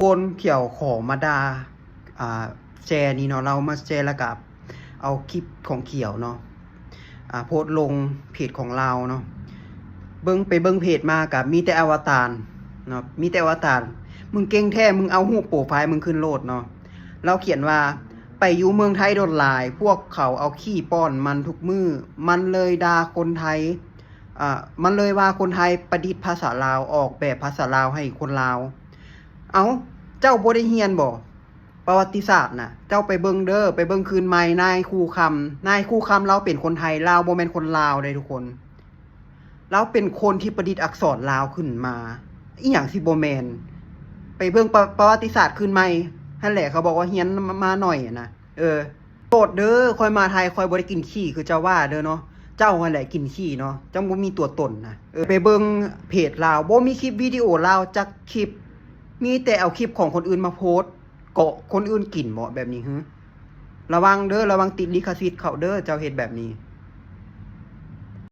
ຄົນຂຽວຂໍມາດ່າ ອ່າ ແຊນີ້ເນາະ ລາວມາແຊ ແລ້ວກະເອົາຄລິບຂອງຂຽວເນາະ ອ່າ ໂພສລົງເພຈຂອງລາວເນາະ. ເບິ່ງ ໄປເບິ່ງເພຈມາກະມີແຕ່ອະວະຕານເນາະ ມີແຕ່ອະວະຕານ. ມຶງເກັ່ງແທ້ ມຶງເອົາຮູບໂປຣໄຟລ໌ມຶງຂຶ້ນໂລດເນາະ. ລາວຂຽນວ່າ ໄປຢູ່ເມືອງໄທດົນຫຼາຍ ພວກເຂົາເອົາຂີ້ປ້ອນມັນທຸກມື້ ມັນເລີຍດ່າຄົນໄທ ອ່າ ມັນເລີຍວ່າຄົນໄທປະດິດພາສາລາວ ອອກແບບພາສາລາວໃຫ້ຄົນລາວ. ເອົ້າ ເຈົ້າບໍ່ໄດ້ຮຽນບໍ່ ປະຫວັດຕິສາດນະ? ເຈົ້າໄປເບິ່ງເດີ ໄປເບິ່ງຄືນໃໝ່ ນາຍຄູຄຳ ນາຍຄູຄຳລາວເປັນຄົນໄທ ລາວບໍ່ແມ່ນຄົນລາວເດ້ທຸກຄົນ. ລາວເປັນຄົນທີ່ປະດິດອັກສອນລາວຂຶ້ນມາ ອີ່ຫຍັງຊິບໍ່ແມ່ນ? ໄປເບິ່ງປະ ປະຫວັດຕິສາດຄືນໃໝ່ຫັ້ນແຫຼະ ເຂົາບອກວ່າຮຽນມາໜ້ອຍນະ. ເອີ ໂທດເດີ ຂ້ອຍມາໄທ ຂ້ອຍບໍ່ໄດ້ກິນຂີ້ຄືເຈົ້າວ່າເດີເນາະ. ເຈົ້າຫັ້ນແຫຼະກິນຂີ້ເນາະ ຈັ່ງບໍ່ມີຕົວຕົນນະ. ເອີ ໄປເບິ່ງເພຈລາວ ບໍ່ມີຄລິບວິດີໂອລາວຈັກຄລິບ ມີແຕ່ເອົາຄລິບຂອງຄົນອື່ນມາໂພສ ເກາະຄົນອື່ນກິນເບາະແບບນີ້. ຮຶ ລະວັງເດີ ລະວັງຕິດລິຂະສິດເຂົາເດີ ເຈົ້າເຮັດແບບນີ້.